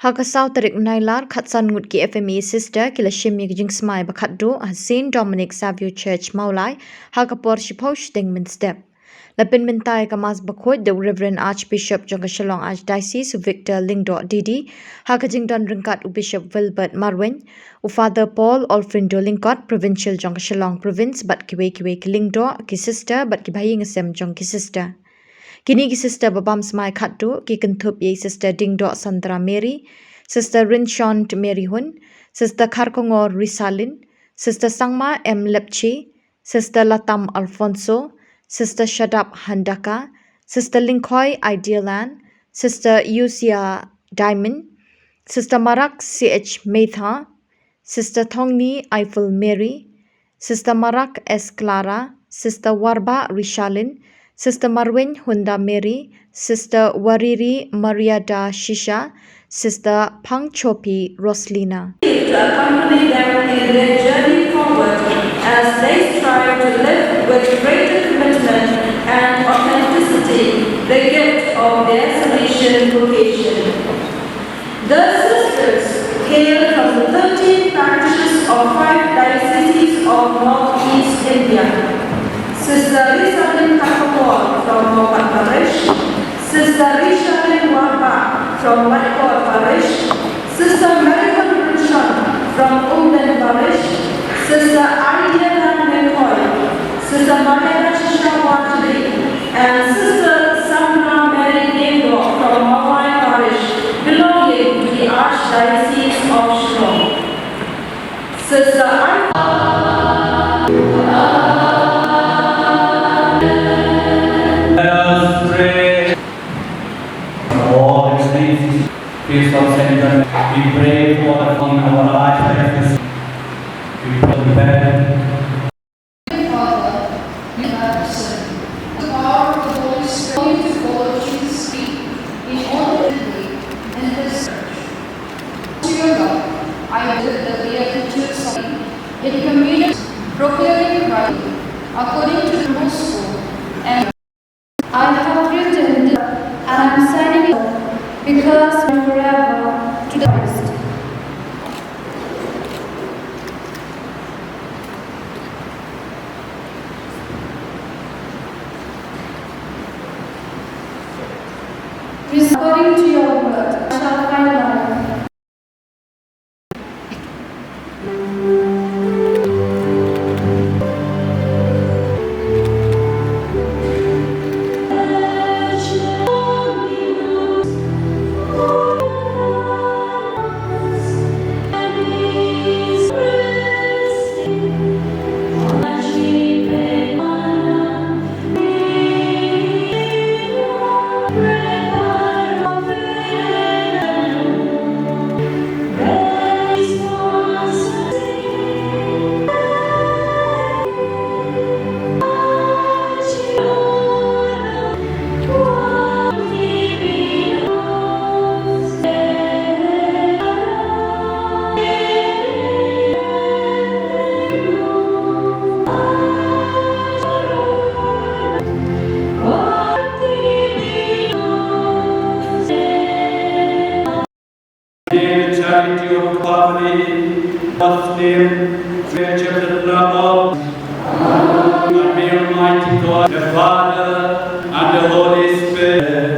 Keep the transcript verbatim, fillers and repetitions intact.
Ha ka saw tarik Nailar, khatsan ngut ki F M E sister ki la shim ïa ka jingsmai ba khatduh ha Saint Dominic Savio Church Mawlai ha ka por shiphew shiteng mynstep. La pynmynta ïa ka Mass Bakhuid da u Reverend Archbishop jong ka Shillong Archdiocese, u Victor Lyngdoh D D, ha ka jingdon ryngkat u Bishop Wilbert Marwein, u Father Paul Alfrindo Lyngkot, Provincial jong ka Shillong Province, bad kiwei kiwei ki lyngdoh, ki sister bad ki bahaïing hasem jong ki sister. Kine ki sister ba bam smai khatduh ki kynthup ïa i Sister Diengdoh Sandra Mary, Sister Rinshont Mary Hun, Sister Kharkongor Risalin, Sister Sangma M Lepchi, Sister Latam Alfonso, Sister Shadap Handaka, Sister Lyngkhoi Idealan, Sister Eusia Diamond, Sister Marak C H Meitha, Sister Thongni Eiffel Mary, Sister Marak S Clara, Sister Warbah Rishalin, Sister Marwin Hunda Mary, Sister Wariri Maria da Shisha, Sister Pangchopi Roslina. To accompany them in their journey forward as they strive to live with greater commitment and authenticity the gift of their Salesian vocation. The sisters hail from the thirteen parishes of five dioceses of northeast India. Sister Risalin Kharkongor from Mopat Parish, Sister Risalin Warbah from Laitkor Parish, Sister Mary Hon Rinshont from Umden Parish, Sister Idealan Lyngkhoi, Sister Maria da Shisha Watley, and Sister Sandra Mary Diengdoh from Mawlai Parish, belonging to the Archdiocese of Shillong. Sister Let us pray. All the saints, feast of Saint John. We pray for the fun of our life. We pray. Father, you have said, the power of the Holy Spirit, to follow Jesus' feet in all that we do in this church. To your love, I did the Beatitudes of in communion, proclaiming Christ according to the gospel, and I have written this, and I'm signing it because forever to the rest. According to your word, I shall find life. In the charity of the family, Muslim, friendship and love, and may Almighty God, the Father, and the Holy Spirit.